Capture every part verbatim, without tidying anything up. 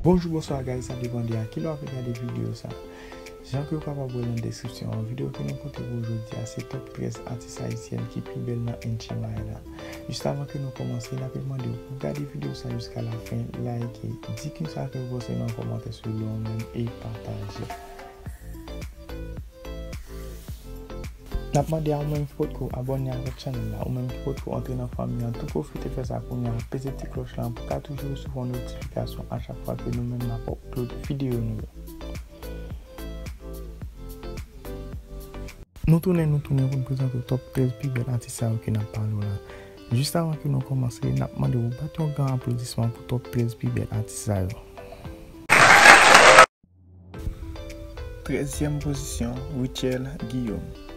Bonjou, bonswa, guys, sa depann de a ki lè w ap gade videyo sa. Jan ke w kapab wè nan deskripsyon an, videyo ke nou pote pou w jodi a se top trèz atis ayisyèn ki pi bèl nan N H M I la. Jis avan ke nou kòmanse, n ap mande w pou gade videyo sa jiska lafen, like, di kisa ke w panse nan kòmantè sou li an menm e pataje. N ap mande a ou menm ki potko abòne avèk chanèl la, ou menm ki potko antre nan fanmi an, tou pwofite fè sa kounye a, peze ti klòch lan pou ka toujou resevwa notifikasyon a chak fwa ke nou menm n ap upload videyo nou yo. Nou tounen, nou tounen pou n prezante w top trèz pi bèl atis sa yo ke n ap pale w la. Jis avan ke nou kòmanse, n ap mande w bat yon gran aplodisman pou top trèz pi bèl atis sa yo. Trèzyèm pozisyon, Rutshelle Guillaume.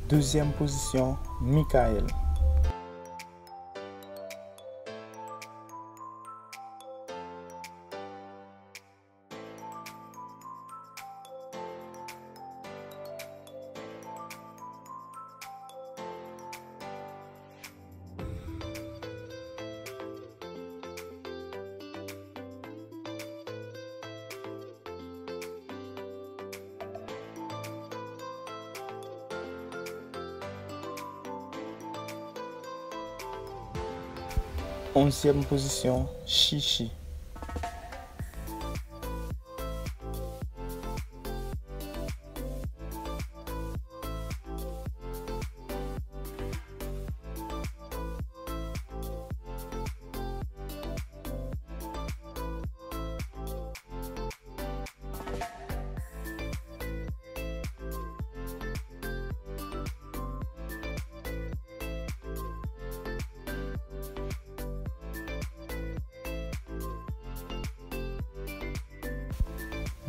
Dezyèm pozisyon, Michael. Onzyèm pozisyon, Chichi.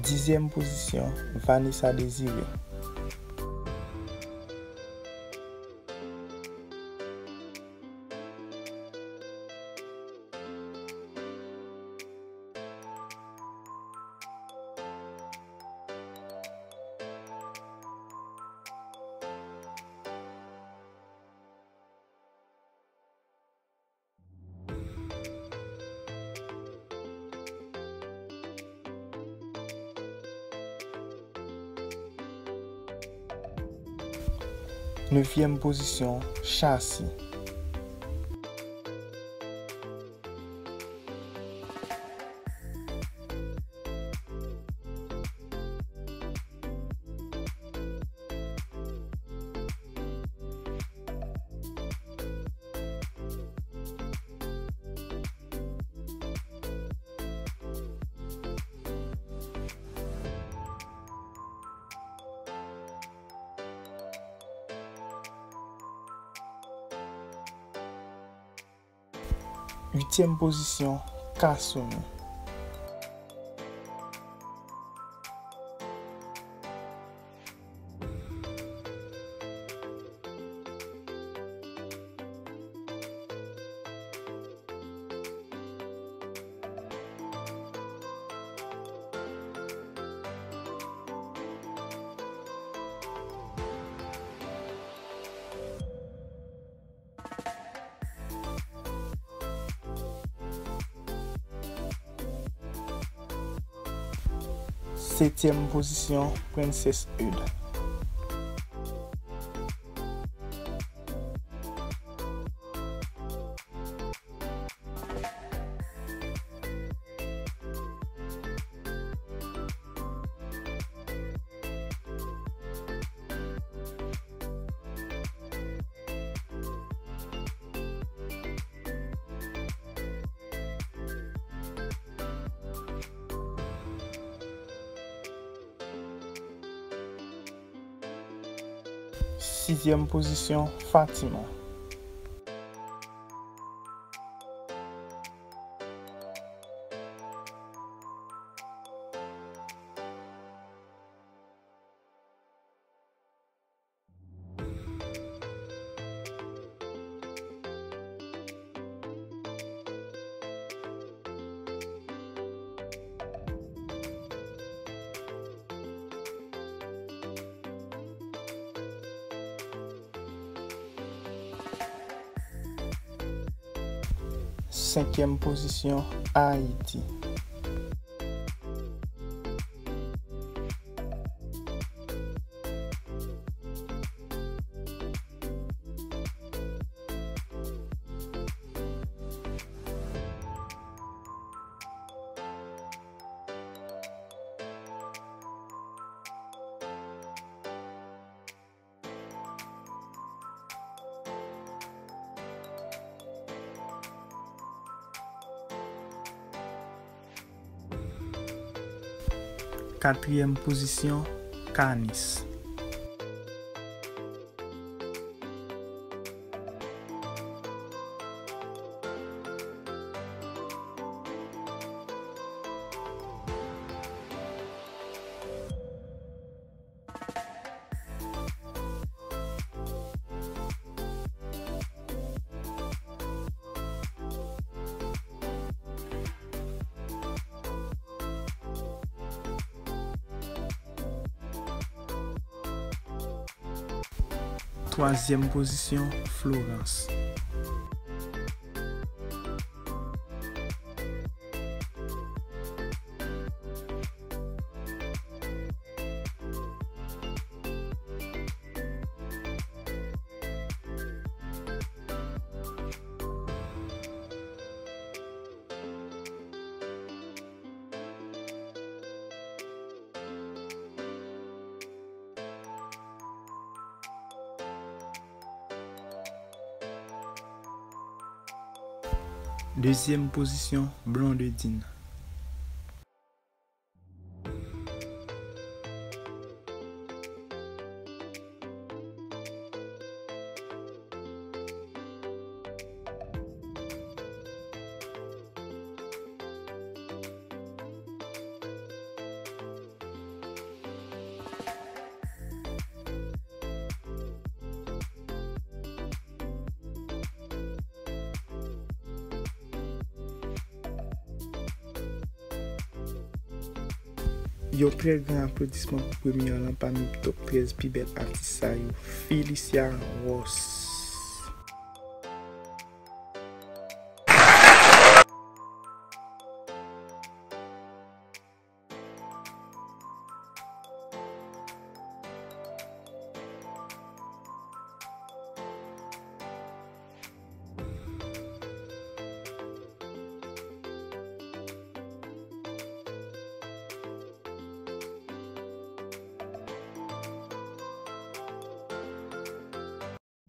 Dizyèm pozisyon, Vanessa Désiré. Nevyèm pozisyon, Shassy. Uityèm pozisyon, Kasumi. Setyèm pozisyon, Princess Eud. Sizyèm pozisyon, Fatima. Senkyèm pozisyon, Ayiti. Katriyèm pozisyon, Kanis. Twazyèm pozisyon, Florans. Dezyèm pozisyon, Blondedine. Yon trè gran aplodisman pou premyè lan pami top trèz pi bèl atis sa yo, Felicia Ross.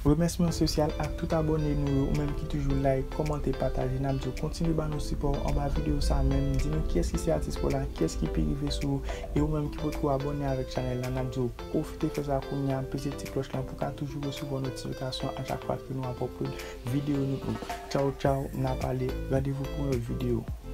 Remèsiman espesyal ak tout abòne nou yo, ou menm ki toujou like, kòmante, pataje, n ap di w kontinye ban nou sipò anba videyo sa menm, di nou kiyès ki se atis pa w la, kiyès ki pi rive sou ou, e ou menm ki potko abòne avèk chanèl la, n ap di w pwofite fè sa kounye a, peze ti klòch lan pou w ka toujou resevwa notifikasyon a chak fwa ke nou ap upload videyo nou tou. Tchaw, tchaw, n a pale, randevou pou yon lòt videyo.